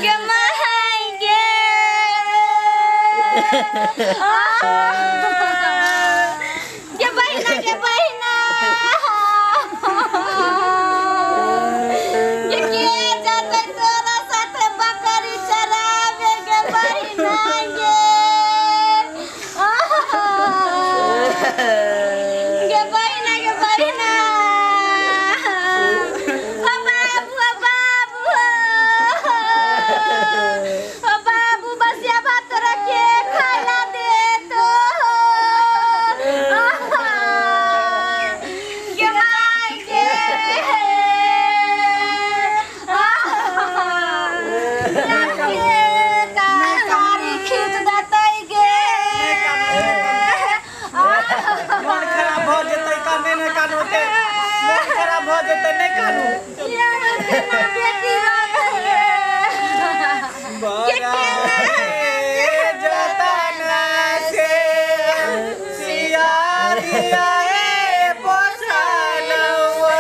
गे माय गे गे बहिना गे बहिना गे के जेतै तोरा साथे बकरी चराबे गे बहिना गे गे बहिना गे बहिना ओ बाबू ओ बाबू ओ बाबू बसिया भात तोरा के खाइला दे तो गे माय गे कारी खींच देतै गे मन खराब भऽ जेतै काने नहि कानू ओते मन खराब भऽ जेतै नहि कानू ये हमर केना बेटी रहतै बड़ा जतन से सिया दिया हे पोसलौआ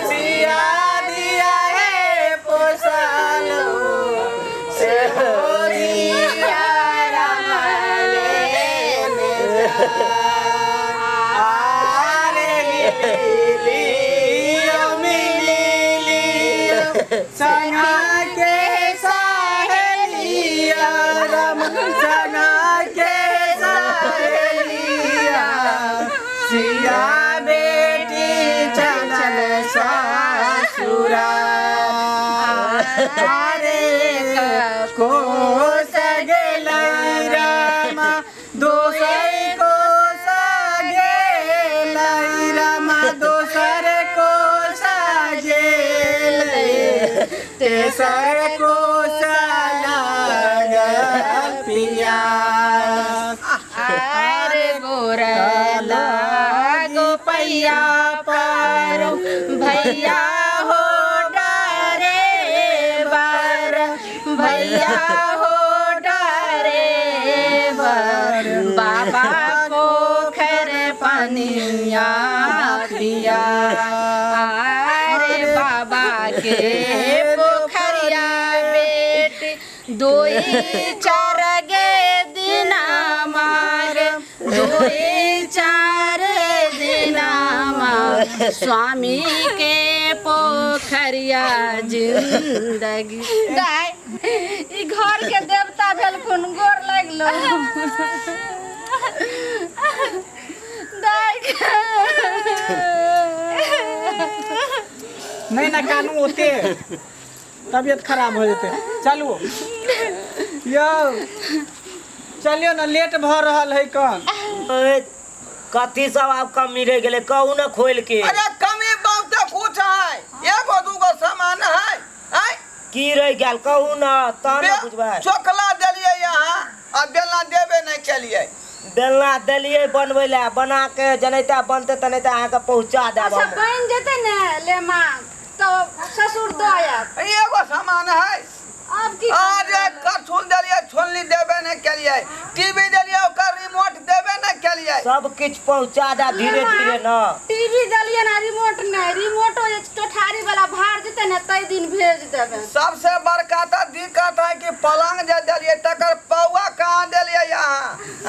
सिया दिया हे पोसलौआ से होरिया रामले आरे लिलियो मिलियो संगा के सहेलिया राम संगा के सहेलिया सिया बेटी चलल ससुरा अरे कोस गेलै रामा दोसर कोस गेलै रामा दोसर कोस गेलै तेसर कोस लागल पिया अरे गोर लागो पैया पारो भैया हो डरे बर भैया हो डरे बर बाबा पोखर पनिया पिया अरे बाबा के पोखरिया बेटी दुई चार गे दिना मार दुई चार दिना मार स्वामी के पोखरिया जिंदगी दाय ई घर के देवता भेलखुन गोर लगलो दाय नहि ना कानू ओते तबियत खराब हो जेतै चलू यौ चलियौ ने लेट भऽ रहल है कन ए, कथी सब आब कमी रहि गेलै कहू ने खोलि के अरे कमी बहुते कुछ है एगो दूगो सामान है आय की रहि गेल कहू ने तहन ने बुझबै चोकला देलियै यहाँ आ बेलना देबे नहीं केलियै बेलना देलियै बनबै लए बना के जनाहिते बनतै तेनाहिते अहाँके पहुँचा देब अच्छा हम बनि जेतै ने ले माँ तो ससुर दऽ आयत एगो सामान है अब की अरे करछुल देलियै छोलनी देबे नहीं केलियै टीवी देलियै ओकर रिमोट देबे नहीं केलियै सब किछु पहुँचा देब धीरे धीरे न टीवी देलियै ना रिमोट नहि रिमोटो जे चौठारी वाला भार जेतै ने ताहि दिन भेज देबै सबसे बड़का तऽ दिक्कत है कि पलंग जे देलियै तकर पौआ कहाँ देलियै अहाँ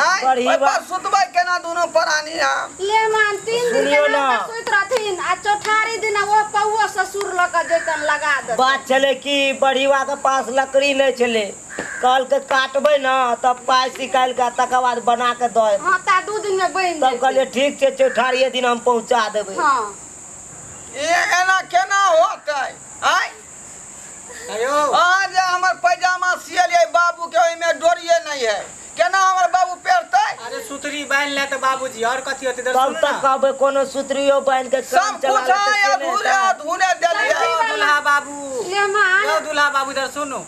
आँय बड़ी ओहि पर बात। सुतबै केना दुनू प्राणी हम ले मान तीन दिन सुनियौ के ना। नाम पर सुति रहथिन आ चौठारी दिन ओ पौओ ससुर लऽ कऽ जैतन लगा देतन बात छलै कि बढ़ीवा के पास लकड़ी नहि छलै कहलकै काटबै ने तब पाइ निकालि कऽ तकर बाद बना कऽ दऽ हाँ ता दू दिन में बनि तब जेतै कहलियै ठीक छै चौठारिये दिन हम पहुँचा देबै हाँ ई एना केना होतै आँय अयो अहाँ जे हमर पैजामा सियलियै बाबू के ओहिमे डोरिये नहि है केना हमर बाबू पेरतै अरे सुतरी बान्हि ले तऽ बाबूजी और कथी होतै इधर कब सुनू तक ना कहबै कोनो सुतरियो बान्हि के काम सब चला कुछ लेतै है से नहि अधूरे हेतै। अधूरे देलियै यौ दुल्हा बाबू ले मान यौ दुल्हा बाबू इधर सुनू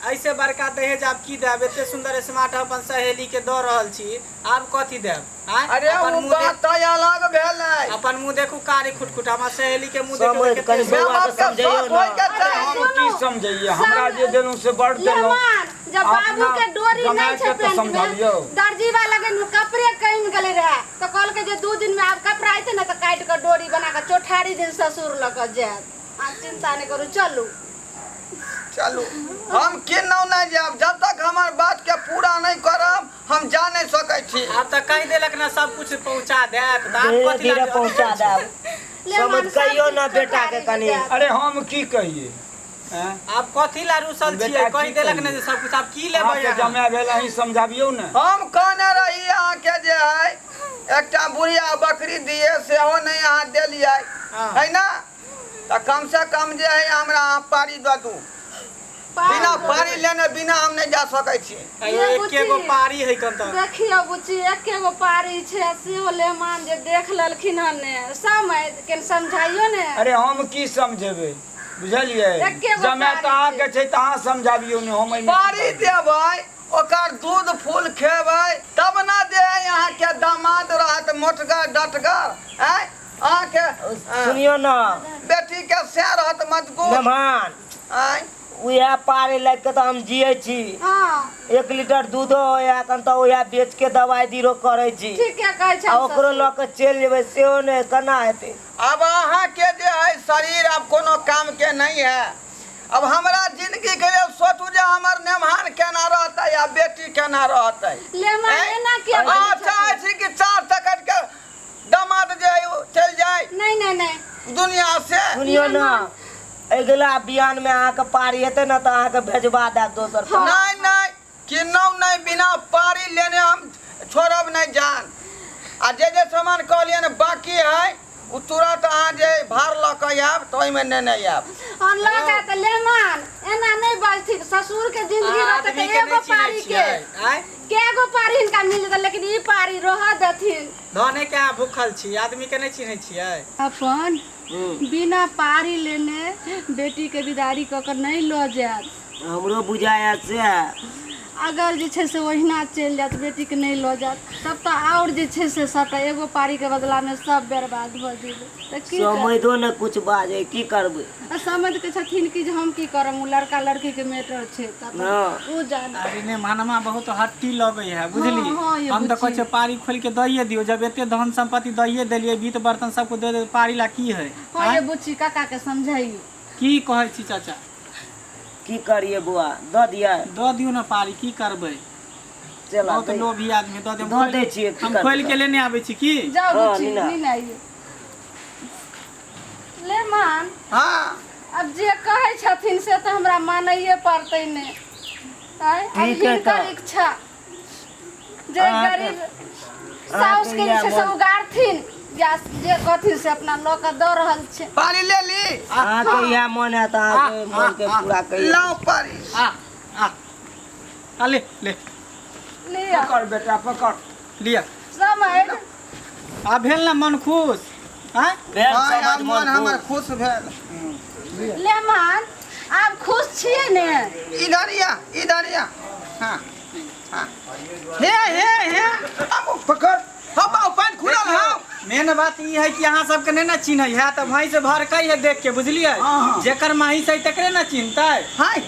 ऐसे बड़का दहेज आब की देब एते सुंदर स्मार्ट अपन सहेली के दऽ रहल छी आब कथी देब आँय? अरे अपन ओ मुँह बात तऽ अलग भेलै अपन मुँह देखू कारी खुटखुट हमर सहेली के मुँह देखू समझ तऽ कनि कते बौआ माय के बाप के समझैयौ शौक ने होइके चाही हम की समझैये हमरा जे देलहुँ से बड़ देलहुँ लेमान जब बाबू अपना के डोरी जमाए नहीं छै के तऽ पेंट में समझबियौ। दर्जी वाला लगे कपड़े कम गेलै रहे तो कहलकै जे दू दिन में आब कपड़ा अयतै ने तऽ काटि कऽ डोरी बना कऽ चौठारी दिन ससुर लऽ कऽ जायत अहाँ चिंता नहि करू चलू चलू हम केनहु नहि जायब जब तक हमर बात के पूरा नहि करब हम जा नहि सकै छी। आब तऽ कहि देलक ना सब कुछ पहुंचा देत तऽ आब धीरे कथी धीरे लागे पहुंचा देब। ले समझ मान, सब कहियो ना किछु बेटा के गाड़ी कनी। जायत। अरे हम की कहिए हैं? आब कथी ला रुसल बेटा छियै की कहि देलक ने कहियै? जे सब कुछ आब की लेबै अहाँके अहाँ? जमाय भेल अहीं समझाबियौ ने। हम कहने रही अहाँके जे है एकटा बुढ़िया बकरी दिए सेहो नहि अहाँ देलियै हाँ। है ना तऽ कम से कम जे है हमरा अहाँ पारी दऽ दू। बिना पारी लेने बिना हम नहि जा सकै छी। अयो एके गो पारी है कन तऽ। देखियौ बुच्ची एके गो पारी छै आ सेहो लेहमान जे देख लेलखिन हन ने समय के समझाइयो ने। अरे हम की समझेबै बुझलियै एके गो जमाय तऽ पारी अहाँके छै तऽ अहाँ समझाबियौ ने हम एहिमे की पारी बाजबै। देबै ओकर दूध फूल खेबै तब ना जे है अहाँके दामाद रहत मोटगर डटगर आँय अहाँके सुनियो ना बेटी के से रहत मजबूत मेहमान आँय उएह पारे लागि के तऽ हम जियै छी। हाँ 1 लीटर दूधो होइए एखन तऽ उएह बेच के दवाइ बीरो करै छी। ठीके कहै आ छै ओकरो लऽ के चलि जेबै सेहो नहि केना हेतै। अब अहाँके जे है शरीर आब कोनो काम के नहीं है। अब हमरा जिंदगी के लेल सोचू जे हमर नेमहान केना रहतै आ बेटी केना रहतै। लेहमान आँय? एना किया अहाँ बजै चाहै छथिन? छी कि 4 सेकंड के दामाद जे है ओ चलि जाय नहीं नहीं नहीं दुनिया से। सुनियो ना अगिला बियान में अहाँके पारी हेतै ने तऽ अहाँके भेजबा देब दोसर पारी। नहीं नहीं किन्नौ नहीं बिना पारी लेने हम छोड़ब नहीं जान। आ जे जे सामान कहलियै ने बाकी है ओ तुरंत अहाँ जे भार लऽ कऽ आयब तऽ ओहिमे नेने आयब। हम लऽ कऽ तऽ लेहमान एना नहि बजथिन ससुर के जिंदगी अहाँ रहतै आदमी तऽ के एगो नहि चिन्है पारी के छियै आँय केगो पारी हिनका मिल जेतै लेकिन ई पारी रहऽ देथिन। धने के अहाँ भूखल छी आदमी के नहि चिन्है छियै। अपन बिना पारी लेने बेटी के विदारी कऽ कऽ नहि लऽ जायत। हमरो बुझाया से अगर जे छै से ओहिना चलि जायत बेटीके नहि लऽ जायत तब तऽ आओर जे छै से सबटा एगो पारीके बदलामे सब बर्बाद भऽ जेबै तऽ की करबै? समैधो ने कुछ बाजै की करबै। आ समझ के छथिन कि जे हम की करब ओ लड़का लड़कीके मैटर छै तऽ अपन हाँ। ओ जाने। अरे ने मानमा बहुत हट्टी लगै है बुझली। हाँ, हाँ, ये हम तऽ कहै बुझी। छियै पारी खोलि के दइए दियौ जब एते धन संपत्ति दइए देलियै वित्त बर्तन सबको दे दे पारी ला की है। हाँ ये बुच्ची काका के समझाइयो। की कहै छी चाचा? की करिए बुआ दऽ दिअ। दऽ दियौ ने पारी की करबै। चला बहुत दै। लोभी आदमी दऽ दे। दऽ दै छियै, की हम करबै खोलि के लेने आबै छी की। जाउ हाँ, बुच्ची नीना। नीना आइयो। ले मान। हाँ। अब जे कहै छथिन से तऽ हमरा मानैए पड़तै ने। आँय, अब ठीक है हिनकर तऽ। इच्छा जे अहाँके- गरीब साउस के जे छै से उगारथिन या जे कहथिन से अपना लऽ कऽ दऽ रहल छै। पानी ले ली। अहाँके इएह मन है तऽ अहाँके मन के पूरा करियौ। लाओ पानी। आ आ आ ले ले लिअ। पकड़ बेटा पकड़। लिअ। समय आ भेल ना मन खुश? आँय? भेल हाँ, समझ आब मन मन हमर खुश। खुश भेल। ले मान आब खुश छियै ने? इधर या इधर या। हाँ हाँ हे हे हे अब पकड़। हाँ बाबू पानि खुलल हौ। मेन बात ई है कि अहाँ सबके नहि ने चिन्है है तऽ भैंस भड़कै है देख के बुझलियै। हाँ, हाँ। जेकर महींस है तकरे ने चिन्हतै। हाय।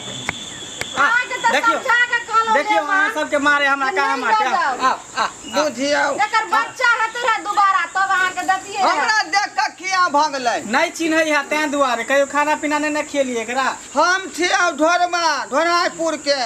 अहाँके तऽ देखियौ समझा के कहलहुँ देखियौ ले अहाँ मान। सबके मारे हमरा कि कहाँ नहि मारते। लऽ जाउ। आउ आ बुझियौ एकर बच्चा हेतै रहे दोबारा तब अहाँके दैतियै रहे। हमरा देख कऽ किया भगलै? नहि चिन्है है तें दुआरे कहियो खाना पीना नहि ने खेलियै एकरा। हम छियौ ढोरमा ढोरायपुर के।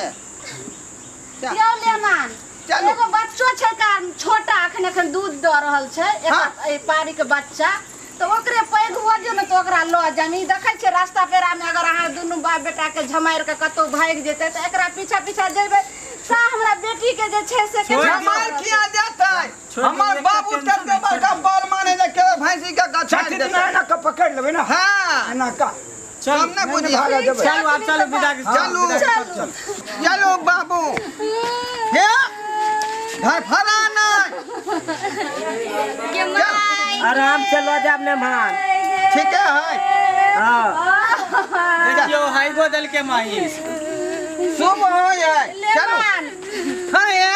यौ ले मान चलू। एगो बच्चो छै कारण छोटा अखन अखन दूध दऽ रहल छै हाँ। एकर एहि पारी के बच्चा तऽ ओकरे पैघ हुअ दियौ ने तऽ ओकरा लऽ जायब। ई देखै छियै रास्ता पेरा में अगर अहाँ दुनू बाप बेटा के झमारि के कतौ भागि जेतै तऽ एकरा पीछा पीछा जेबै सा हमरा बेटी के जे छै से केना झमारि रहतै? किया देतै? छोड़ि दियौ, हमर एकटा बाबू टेंशन तते नहि, बड़का छोड़ि बल माने जे के भैंसी के गछारि छाती देतै। दिना एना कऽ पकड़ि लेबै ने। हाँ। एना कऽ। चलू। हम नहि बुझियै। भागऽ देबै। चलू आब चलू विदा के- चलू। विदा के- चलू। चलू बाबू। हे धरफड़ा नहि। के माय। आराम से लऽ जायब मेहमान। ठीके है। हाँ। देखियौ हाइगो देलकै महींस। शुभ हो जाए। ले चलू। मान। हाँ ये।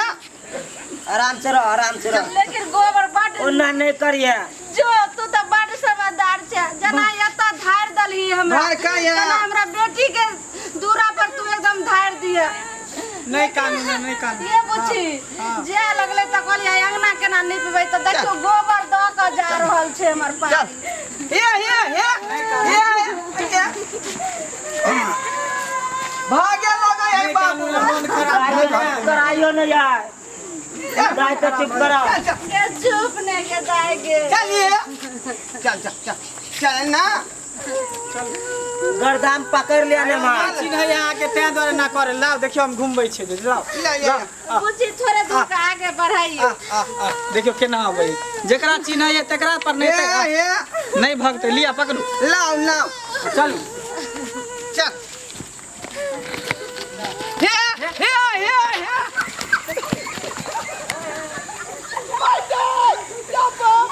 आराम से रह आराम से रह। लेकिन गोबर बड ओना नहि करिए। जो तू तऽ बड समझदार छै जेना एतऽ धारि देलही हमरा। धार का या? तेना हमरा बेटी के दूरा पर तू एकदम धारि दिए। नहि कानू नहि कानू। ये बुच्ची जे लगलै तऽ कहलियै अंगना केना निपबै तऽ देखियौ गोबर दऽ कऽ जा रहल छै हमर चल। पानी। हे हे हे हे हे। भागे लगे है बाबू। मन खराब भऽ गेल। कराइयो नहीं यार, दाय के चुप करा। चल चल। के चुप नहीं के जाएंगे। चलिए, चल चल चल चल ना। गर्दान पकड़ लिया ने मार। चिन्ह है अहाँके तें दुआरे ना करे। लाओ देखियो हम घुमबै छियै, लाओ। ले ले। बुच्ची थोड़े दूर के आगे बढ़ाइयो। आ आ आ देखियो केना अबै, जेकरा चिन्ह है तकरा पर नहीं हे हे नहीं भगतै। लिया पकड़ू। लाओ लाओ। चलू। चल। हे हे हे हे।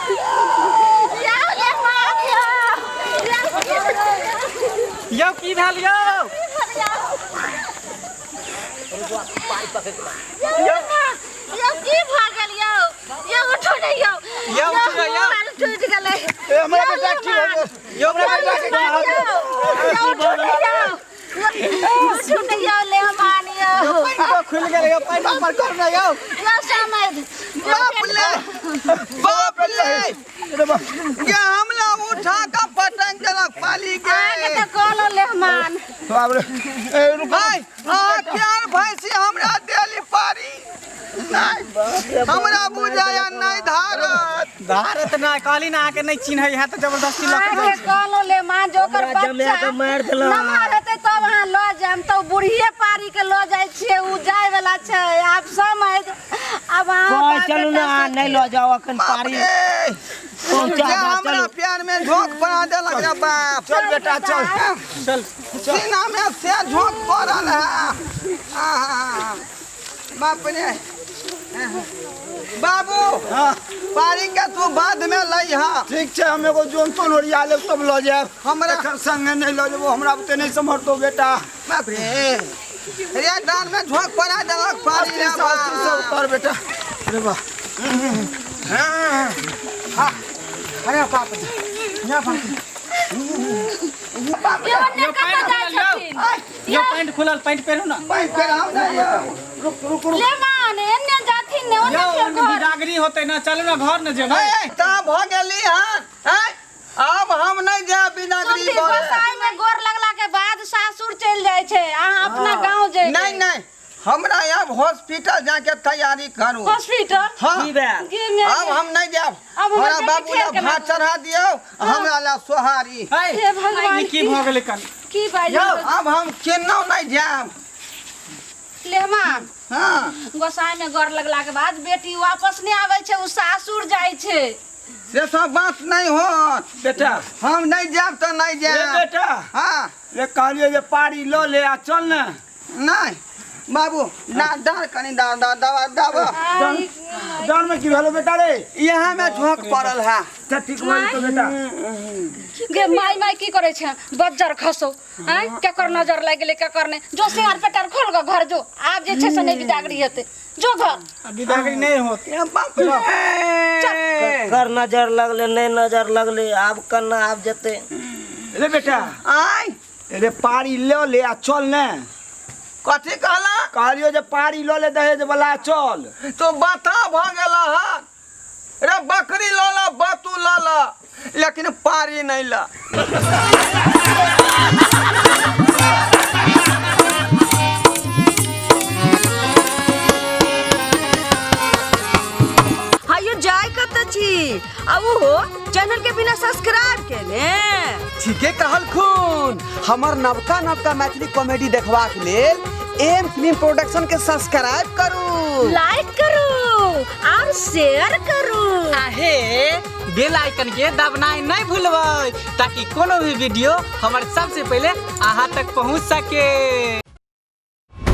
यौ ले मार यौ। यौ की भेल यौ? यौ की भऽ गेल यौ? यौ उठो ने यौ। यौ, उठो ने यौ। हाल टूटि गेलै। ए हमरा बेटा की भऽ गेल? यौ हमरा बेटा के यौ यौ उठो ने यौ। उठो ने यौ ले मान यौ। पैंटो खुलि गेलै यौ, पैंट ऊपर करू ने यौ। यौ समझ। बाप ले, बाप ले। ये हमला उठा के पटंग देलक पाली के। अहाँके तऽ कहलहुँ ले मान। बाप रे, ए रुक। भाई अहाँ केहन भैंसी हमरा देली पारी? नहीं हमरा बुझाया नहीं धारत। धारत ना कहली ना अहाँके नहीं चिन्है है तऽ जबरदस्ती लऽ के जाइ अहाँके छै। कहलहुँ ले माँ, जे ओकर हमरा जमाए बच्चा के मारि देलक। नमहर हेतै तब अहाँ लऽ जायब, तऽ बुढ़िये पारी के लऽ जाइ छियै, उ जाय वाला छै। आब समझ आब अहाँ कह बाप चलू ना, बेटा नहीं लऽ जाओ अखन बाप पारी। रे, पहुँचा ये दऽ, हमरा चलू। प्यार में झोंक पड़ा देलक रे बाप। चल बेटा चल। चल। सीना में से झोंक पड़ल है। आहा, बाप रे। बाबू हाँ पारी के तू बाद में लइहा। ठीक छै, हम एगो जोन तोन ओरिया लेब तब लऽ जायब। हमरा एखन संगे नहीं लऽ जेबो, हमरा बुते नहीं सम्हरतौ बेटा। बाप रे रे, डान में झोंक पड़ा देलक पारी रे अस्थिर से, अस्थिर से बाप। उतर बेटा। अरे वाह। हाँ हाँ, अरे बाप रे, यहाँ बाप रे। यौ ओन्ने यौ कतऽ पैंट जाइ खुलल यौ। छथिन? यौ पैंट खुलल, पैंट पहिरू ना। पैंट पहिराउ ना यौ। रुक रुक रुक। ले मान एन्ने जाथिन ने ओन्ने यौ फेर ओन्ने घर। बिदागरी होतै ना, चलू ना घर न जेबै। ए, ता भऽ गेली हन। हैं? आब हम नहीं जायब बिदागरी सुनती करे। गोसाई में गोर लगला के बाद सासुर चलि जाइ छै, अहाँ अपना गाँव जेबै। नहीं नहीं, हमरा आब हॉस्पिटल जाके तैयारी करू। हॉस्पिटल? हाँ। की भेल? की मे- आब हम नहीं जायब। आब हमर हमरा बेटी बाबू फेर ला केना भात चढ़ा दियौ, हमरा ला सोहारी। है, हे भगवान, ई की भऽ गेलै कन? की बाजि यौ आब हम केना नहीं जायब। लेहमान हाँ। गोसाई में गोर लगला के बाद बेटी वापस नहीं आबै छै, उ सासुर जाइ छै। से सब बात नहीं होत बेटा। हम नहीं जायब तऽ नहीं रे जायब। बेटा। हाँ। रे कहलियो जे पारी लऽ ले आ चल ने। नहीं बाबू ना, डार कनी डार डार दवा दवा। डर में की भेलो बेटा रे? यहाँ में झोंक पड़ल है। अच्छा ठीक भऽ जेतौ बेटा। गे माय माय की करै छै? बज्जर खसौ आँय, केकर नजर लागि गेलै केकर नहि। जो सिंगार पेटार खोल कऽ घर जो, आब जे छै से नहि बिदागरी हेतै, जो घर। आ बिदागरी नहीं होत। ये बाप रे। कर नजर लगले नहीं नजर लगले, आब कन्ना आब जेतै। रे बेटा। आय। रे पारी लऽ ले आ चल ने। कथी कहला? कहलियो जे पारी लऽ ले दहेज वाला चल। तो बता भऽ गेल हन रे, बकरी लऽ ला बतू लऽ ला, लेकिन पारी नहीं ला। हायो जाय कतऽ छी आ ओहो चैनल के बिना सब्सक्राइब केने? ठीके कहलखुन, हमर नवका नवका मैथिली कॉमेडी देखबाक लेल एम फिल्म प्रोडक्शन के सब्सक्राइब करू, लाइक करू और शेयर करू। आहे बेल आइकन के दबनाइ नहीं भूलबै, ताकि कोनो भी वीडियो हमर सबसे पहले अहाँ तक पहुँच सके।